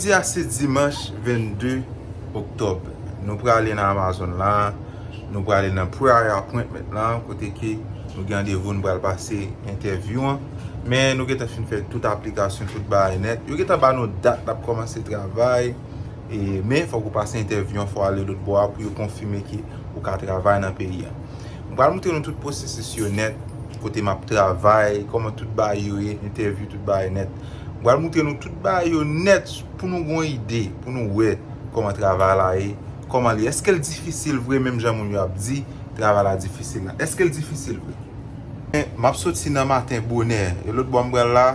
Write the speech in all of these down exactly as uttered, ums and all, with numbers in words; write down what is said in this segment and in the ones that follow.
Jodi a se dimanch vennde oktòb. Nou prale nan Amazon la, nou prale nan prior appointment la, kote ke nou gen randevou, nou pral pase entèvyou an. Men nou gentan fin fè tout aplikasyon, tout bagay nèt. Yo gentan ba nou dat n ap kòmanse travay. E, men fòk ou pase entèvyou an, fò w ale lòt bò a pou yo konfime ke ou ka travay nan peyi a. Mwen pral montre nou tout pwosesis yo nèt, kote m ap travay, kòman tout bagay yo ye, entèvyou, tout bagay nèt. Mwen pral montre nou tout bagay yo nèt pou nou gen yon ide, pou nou wè kòman travay la ye, kòman li ye. Èske l difisil vre, menm jan moun yo ap di travay la difisil la? Èske l difisil vre? Men, m ap soti nan maten bonè. E lòt bò m pral la,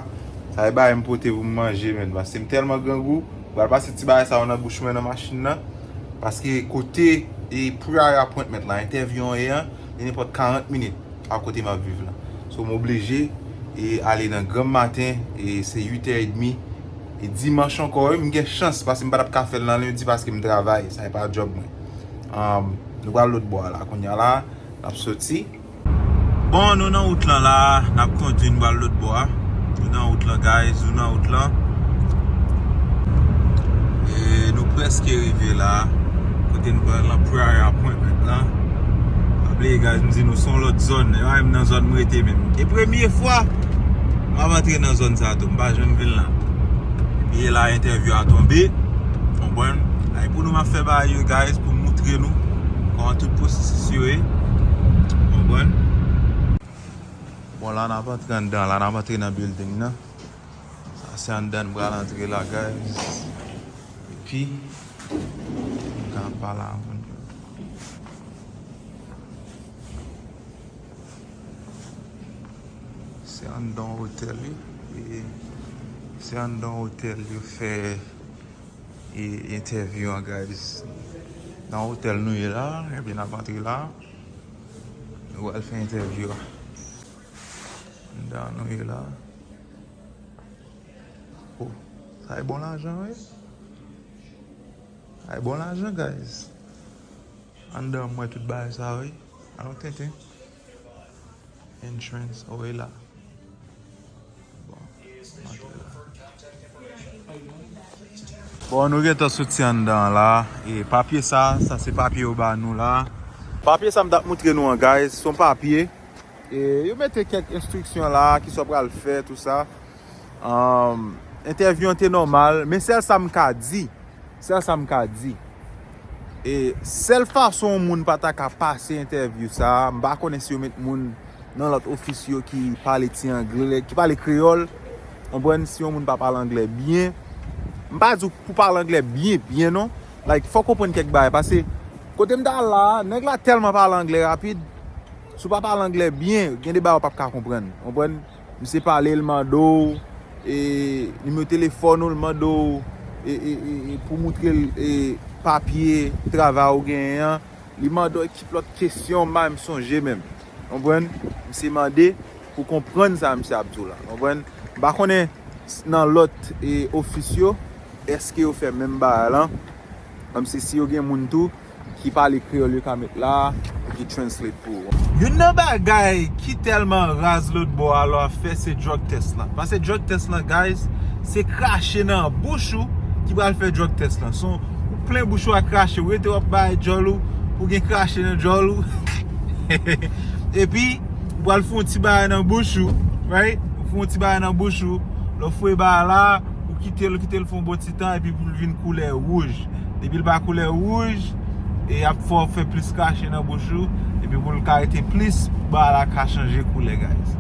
sa e bagay m pote pou m manje, men, paske m tèlman grangou, m pral pase ti bagay sa yo nan bouch mwen nan machin nan. Paske kote e prior appointment la, entèvyou an ye an, li nenpòt karant minit a kote m ap viv la. So, m oblije e ale nan granm maten, e se uit è edmi. E dimanch ankò, wi, m gen chans, paske m pa t ap ka fè l nan lendi, paske m travay, sa e pa djòb mwen. Um, nou pral lòt bò a la, kounye a la, n ap soti. Bon, nou nan wout lan la, n ap kondui, n pral lòt bò a. Nou nan wout lan, guys, nou nan wout lan. E nou prèske rive la, kote n pral nan prior appointment lan. Pa bliye, guys, m di nou se yon lòt zòn, e pa menm nan zòn m rete menm. E premye fwa m ap antre nan zòn sa tou, m pa janm vin la. Epi e la entèvyou a tonbe. Konprann? Ay, pou nou m ap fè bagay yo, guys, pou m moutre nou kòman tout pwosesis yo ye. Konprann? Bon, la n ap antre anndan, la n ap antre nan building nan. Sa se anndan n pral antre la, guys. Epi, n ka pale avè nou. Se anndan otèl, wi. E se anndan otèl yo fè e, entèvyou an, guys. Nan otèl nou ye la, epi n ap antre la. Nou pral fè entèvyou a. Anndan nou ye la. Oh, sa e bon lajan, wi. Sa e bon lajan, guys. Anndan mwen tout bagay sa, wi. Alon tenten. Entrance, oh, e la. Bon, antre la. Bon, nou gentan soti anndan la. E papye sa, sa se papye yo ba nou la. Papye sa m t ap moutre nou an, guys, se yon papye. E yo mete kèk enstriksyon la, kisa w pral fè, tou sa. Um, entèvyou an te nòmal, men sèl sa m ka di, sèl sa m ka di. E sèl fason yon moun pa ta ka pase entèvyou sa a, m pa konnen si yo met moun nan lòt ofis yo ki pale ti anglè, ki pale kreyòl. Konprann, si yon moun pa pale anglè byen, m pa di w pou pale anglè byen, byen non. Like, fò w konprann kèk bagay, paske kote m t al la, nèg la tèlman pale anglè rapid, si w pa pale anglè byen, gen de bagay w p ap ka konprann. Konprann? Misye pale, l mande w, e, nimewo telefòn ou, l mande w, e, e, e, e, pou moutre l, e, papye travay ou genyen an. Li mande w ekip lòt kesyon, m pa menm sonje menm. Konprann? Misye mande pou konprann sa misye ap di w la. Konprann? M pa konnen s-, nan lòt, e, ofis yo, èske yo fè menm bagay lan. Kòmsi si yo gen moun tou ki pale kreyòl, yo ka met la, pou ki translate pou ou. Youn nan bagay ki tèlman raz lòt bò a lè w ap fè, se drug test lan. Paske drug test lan, guys, se krache nan bouch ou ki pral fè drug test lan. Se yon, ou plen bouch ou ak krache, ou rete w ap bay djòl ou, ou gen krache nan djòl ou. Epi, ou pral fè yon ti bagay nan bouch ou, right? Ou fè yon ti bagay nan bouch ou, lè w foure bagay la, ou kite l, ou kite l fè yon bon ti tan, epi pou l vin koulè wouj. Depi l pa koulè wouj, e y ap fè w fè plis krache nan bouch ou, epi pou l ka rete plis, pou bagay la ka chanje koulè, guys.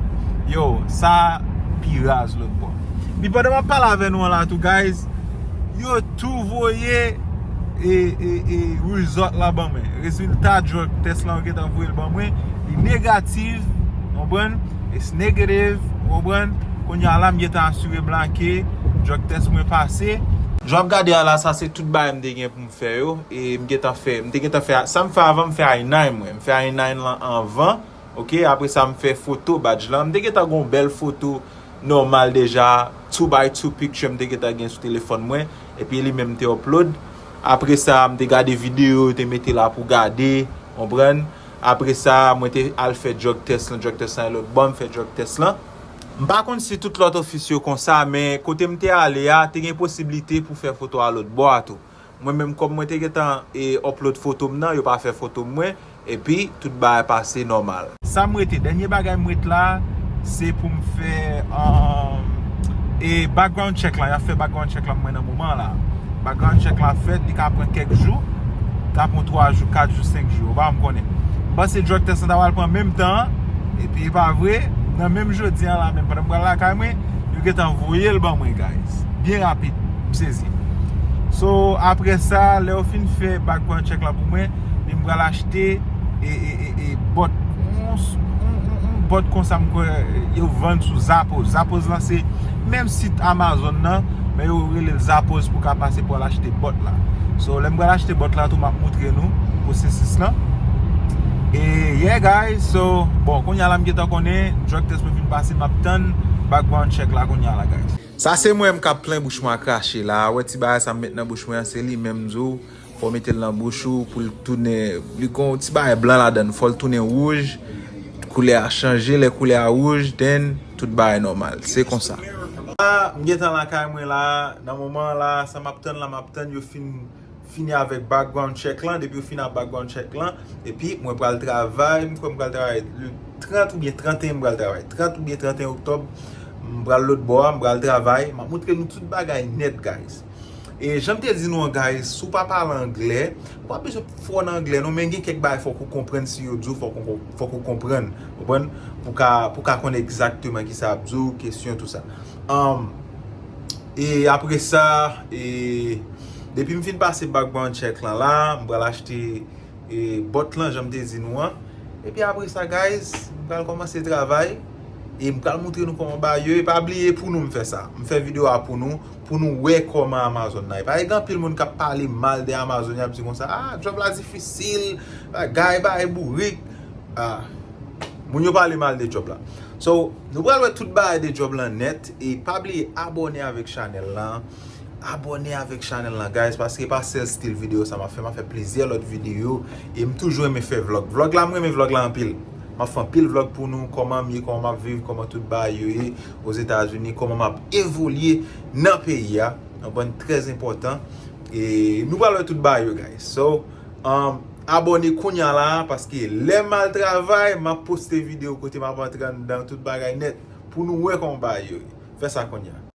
Yo, sa pi raz lòt bò. Epi pandan m ap pale avè nou an la tou, guys, yo tou voye e, e, e, result la ban mwen. Rezilta drug test lan yo gentan voye l ban mwen. Li negatif, konprann? It's negative, konprann? Kounye a la, m gentan asire m la ke drug test mwen pase. Jan w ap gade a la, sa se tout bagay m te gen pou m fè yo. E m gentan fè, m te gentan fè, sa m fè avan, m fè I nine mwen. M fè I nine lan anvan. Ok, apre sa, m fè foto badge lan. M te gentan gon bèl foto nòmal deja, two by two picture m te gentan gen sou telefòn mwen. Epi li menm m te upload. Apre sa, m te gade videyo yo te mete la pou gade, konprann? Apre sa, mwen te al fè drug test lan. Drug test lan e lòt bò, m fè drug test lan. M pa konn si tout lòt ofis yo konsa, men kote m te ale a, te gen posiblite pou fè foto a lòt bò a tou. Mwen menm, kòm mwen te gentan e upload foto m nan, yo pa fè foto mwen, epi tout bagay pase nòmal. Sa m rete, dènye bagay m ret la, se pou m fè um, e background check la, y ap fè background check la mwen nan moman la. Background check la fèt, li ka pran kèk jou, ka pran twa jou, kat jou, senk jou, ou pa m konnen. M panse drug test la ta pral pran menm tan an, epi e pa vre, nan menm jodi an la menm, pandan m pral lakay mwen, yo gentan voye l ban mwen, guys. Byen rapid, m sezi. So, apre sa, lè yo fin fè background check la pou mwen, li m pral achte e, e, e, e bòt, yon, yon, yon, yon bòt konsa m kwè yo vann sou Zappos. Zappos la se menm sit Amazon nan, men yo rele l Zappos pou ka pase pou al achte bòt la. So, lè m pral achte bòt la tou, m ap moutre nou pwosesis lan. E, yeah, guys, so, bon, kounye a la m gentan konnen, drug test mwen fin pase, m ap tann background check la kounye a la, guys. Sa se mwen menm k ap plen bouch mwen ak krache la. Wè ti bagay sa m met nan bouch mwen an, se li menm m di w. Fò w mete l nan bouch ou pou l tounen, li gon ti bagay blan ladan l. Fò l tounen wouj, koulè a chanje, lè koulè a wouj, then tout bagay nòmal. Se konsa. La, m gentan lakay mwen la, nan moman an la, sa m ap tann la, m ap tann yo fin fini avèk background check lan, depi yo fini ak background check lan, epi mwen pral travay, m kwè m pral travay le trant oubyen tranteyen m pral travay. Trant oubyen tranteyen oktòb, m pral lòt bò a, m pral travay, m ap moutre nou tout bagay nèt, guys. E jan m te di nou an, guys, si w pa pale anglè, ou pa bezwen fò nan anglè non, men gen kèk bagay fòk ou konprann si yo di w, fòk ou, fòk ou konprann, konprann? Pou ka, pou ka konnen egzakteman kisa y ap di w, kesyon, tou sa. Um, e apre sa, e depi m fin pase background check lan la, m pral achte e bòt lan, jan m te di nou an. Epi apre sa, guys, m pral kòmanse travay. E m pral moutre nou kòman bagay yo ye. Pa bliye, pou nou m fè sa. M fè videyo a pou nou, pou nou wè kòman Amazon nan ye. Paske gen anpil moun k ap pale mal de Amazon, y ap di konsa, ah, djòb la difisil, bagay, bagay bourik. Ah, moun yo pale mal de djòb la. So, nou pral wè tout bagay de djòb lan nèt. E pa bliye abòne avèk chanèl lan. Abòne avèk chanèl lan, guys, paske e pa sèl stil videyo sa m ap fè. M ap fè plizyè lòt videyo. E m toujou renmen fè vlòg. Vlòg la, m renmen vlòg la anpil. M ap fè anpil vlòg pou nou, kòman m ye, kòman m ap viv, kòman tout bagay yo ye Ozetazini, kòman m ap evolye nan peyi a. Yon pwen trè enpòtan. E nou pral wè tout bagay yo, guys. So, um, abòne kounye a la, paske lè m al travay, m ap poste videyo kote m ap antre anndan tout bagay nèt pou nou wè kòman bagay yo ye. Fè sa kounye a.